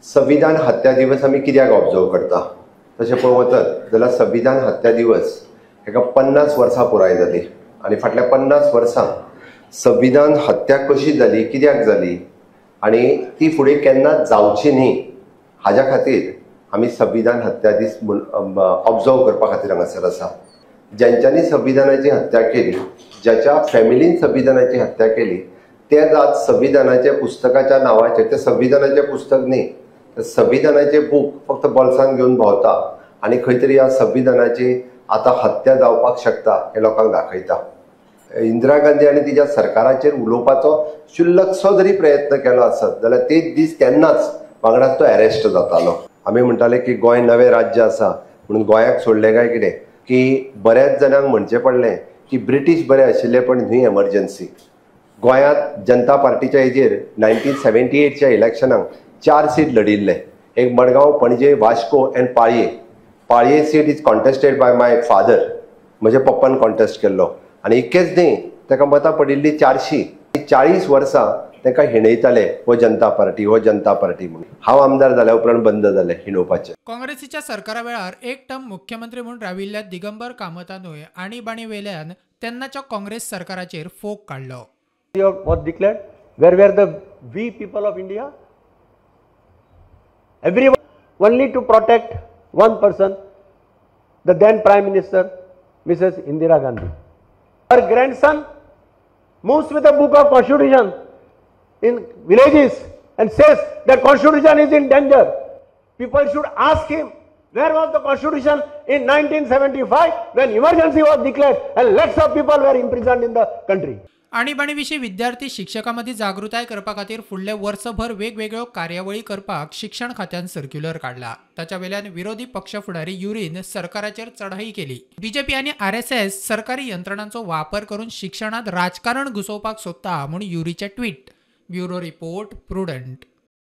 संविधान हत्या दिवस आमी कित्याक ऑब्जर्व करता? तशें पळोवंक वचत जाल्यार संविधान हत्या दिवस हेका 50 वर्सां पुराय जाली आनी फाटल्या 50 वर्सां संविधान हत्या कशी जाली, कित्याक जाली आनी ती फुडें केन्नाच जावची न्ही हाज्या खातीर आमी संविधान हत्या दीस ऑब्जर्व करपा खातीर हांगासर आसा. ज्यांच्यांनी संविधानाची हत्या केली, ज्याच्या फॅमिलीन संविधानाची हत्या केली, तेच आज संविधानाच्या पुस्तकाच्या नांवाचेर, ते संविधानाचें पुस्तक न्ही, संविधानाचे बूक फक्त बोल्सान घेवन भोंवता आनी खंय तरी ह्या संविधानाची आतां हत्या जावपाक शकता हें लोकांक दाखयता. इंदिरा गांधी आनी तिच्या सरकाराचेर उलोवपाचो शुल्लकसो जरी प्रयत्न केलो आसत जाल्यार तेच दीस तेन्नाच वांगडाच तो अरेस्ट जातालो. आमी म्हणटाले की गोंय नवें राज्य आसा म्हणून गोंयाक सोडलें काय कितें, की बऱ्याच जाणांक म्हणचें पडलें की ब्रिटीश बरे आशिल्ले पण न्ही एमर्जन्सी. गोंयांत जनता पार्टीच्या हेजेर 1978च्या इलेक्शनाक 4 सीट लढिल्ले, एक Madgaon, Panaji, Vasco and Palayem. Palayem seat is contested by my father, म्हज्या पप्पान कॉन्टेस्ट केल्लो आनी इतकेंच न्ही ताका मतां पडिल्ली 440 वर्सां ताका हिणयताले हो जनता पार्टी, हो जनता पार्टी म्हणून. हांव आमदार जाल्या उपरांत बंद जालें हिणोवपाचें. काँग्रेसीच्या सरकारा वेळार एक टर्म मुख्यमंत्री म्हूण राविल्ल्या दिगंबर कामतानूय आणीबाणी वेल्यान तेन्नाच्या काँग्रेस सरकाराचेर फोग काडलो. Was declared, where were the we people of India? Everyone only to protect one person, the then Prime Minister, Mrs. Indira Gandhi. Her grandson moves with a book of Constitution in villages and says that Constitution is in danger. People should ask him, where was the Constitution in 1975 when emergency was declared and lakhs of people were imprisoned in the country? आणीबाणी विशीं विद्यार्थी शिक्षकां मदीं जागृताय करपा खातीर फुडले वर्सभर वेगवेगळ्यो कार्यावळी करपाक शिक्षण खात्यान सर्क्युलर काडला. ताच्या वेल्यान विरोधी पक्ष फुडारी युरीन सरकाराचेर चढाई केली. बीजेपी आनी आरएसएस सरकारी यंत्रणांचो वापर करून शिक्षणांत राजकारण घुसोवपाक सोदता म्हूण युरीचें ट्वीट. Bureau report, Prudent.